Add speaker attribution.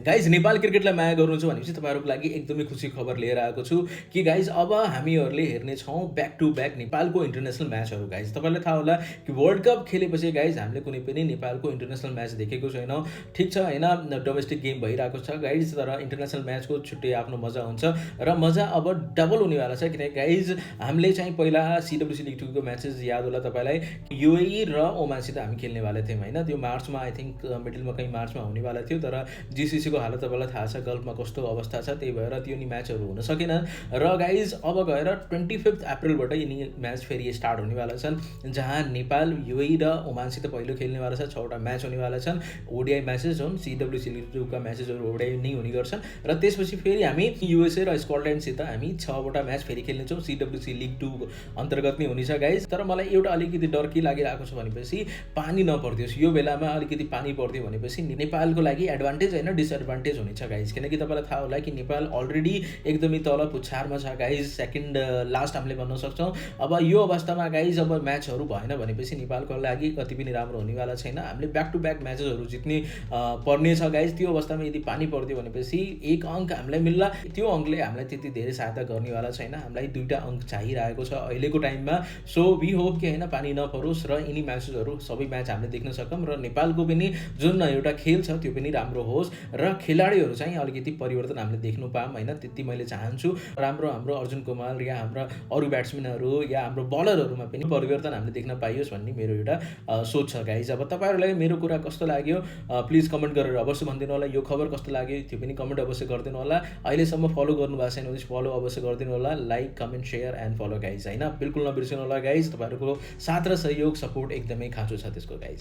Speaker 1: Guys Nepal क्रिकेटलाई माया गर्नुहुन्छ भनेपछि तपाईँहरूको लागि एकदमै खुसी खबर लिएर आएको छु कि गाइज अब हामीहरूले हेर्नेछौँ ब्याक टु ब्याक नेपालको इन्टरनेसनल म्याचहरू। गाइज तपाईँलाई थाहा होला कि वर्ल्ड कप खेलेपछि गाइज हामीले कुनै पनि नेपालको इन्टरनेसनल म्याच देखेको छैनौँ। ठिक छ होइन, डोमेस्टिक गेम भइरहेको छ गाइज, तर इन्टरनेसनल म्याचको छुट्टै आफ्नो मजा हुन्छ र मजा अब डबल हुनेवाला छ। किनकि गाइज हामीले चाहिँ पहिला CWC लिग 2को म्याचेस याद होला तपाईँलाई, UAE र ओमानसित हामी खेल्नेवाला थियौँ होइन। त्यो मार्चमा आई थिङ्क मिडलमा कहीँ मार्चमा हुनेवाला थियो, तर GCCको हालत तपाईँलाई थाहा छ गल्फमा कस्तो अवस्था छ, त्यही भएर त्यो नि म्याचहरू हुन सकेन। र गाइज अब गएर 25 अप्रिलबाट यिनी म्याच फेरि स्टार्ट हुनेवाला छन्, जहाँ नेपाल UAE र ओमानसित पहिलो खेल्नेवाला छ। 6वटा म्याच हुनेवाला छन्, ODI म्याचेस हुन्, CWC लिग 2का म्याचेसहरू ODI नै हुने गर्छन्। र त्यसपछि फेरि हामी USA र स्कटल्यान्डसित हामी 6वटा म्याच फेरि खेल्नेछौँ, CWC लिग 2 अन्तर्गत नै हुनेछ गाइज। तर मलाई एउटा अलिकति डर के लागिरहेको छ भनेपछि पानी नपर्दियोस्, यो बेलामा अलिकति पानी परिदियो भनेपछि नेपालको लागि एडभान्टेज होइन डिसएडभान्टेज हुनेछ गाइज। किनकि तपाईँलाई थाहा होला कि नेपाल अलरेडी एकदमै तल पुच्छारमा छ गाइज, सेकेन्ड लास्ट हामीले भन्न सक्छौँ। अब यो अवस्थामा गाइज अब म्याचहरू भएन भनेपछि नेपालको लागि कति पनि राम्रो हुनेवाला छैन। हामीले ब्याक टु ब्याक म्याचेसहरू जित्ने पर्ने छ गाइज। त्यो अवस्थामा यदि पानी परिदियो भनेपछि 1 अङ्क हामीलाई मिल्ला, त्यो अङ्कले हामीलाई त्यति धेरै सहायता गर्नेवाला छैन। हामीलाई 2टा अङ्क चाहिरहेको छ अहिलेको टाइममा। सो वी होप कि होइन पानी नपरोस् र यिनी म्याचेसहरू सबै म्याच हामीले देख्न सकौँ र नेपालको पनि जुन एउटा खेल छ त्यो पनि राम्रो होस् र खेलाडीहरू चाहिँ अलिकति परिवर्तन हामीले देख्नु पाऊँ होइन, त्यति मैले चाहन्छु। राम्रो हाम्रो अर्जुन कुमार या हाम्रा अरू ब्याट्सम्यानहरू या हाम्रो बलरहरूमा पनि परिवर्तन हामीले देख्न पाइयोस् भन्ने मेरो एउटा सोच छ गाइज। अब तपाईँहरूलाई मेरो कुरा कस्तो लाग्यो प्लिज कमेन्ट गरेर अवश्य भनिदिनु होला। यो खबर कस्तो लाग्यो त्यो पनि कमेन्ट अवश्य गरिदिनु होला। अहिलेसम्म फलो गर्नुभएको छैन भने फलो अवश्य गरिदिनु होला, like comment share and follow guys होइन। बिल्कुल नबिर्सिनु होला गाइज, तपाईँहरूको साथ र सहयोग सपोर्ट एकदमै खाँचो छ त्यसको गाइज।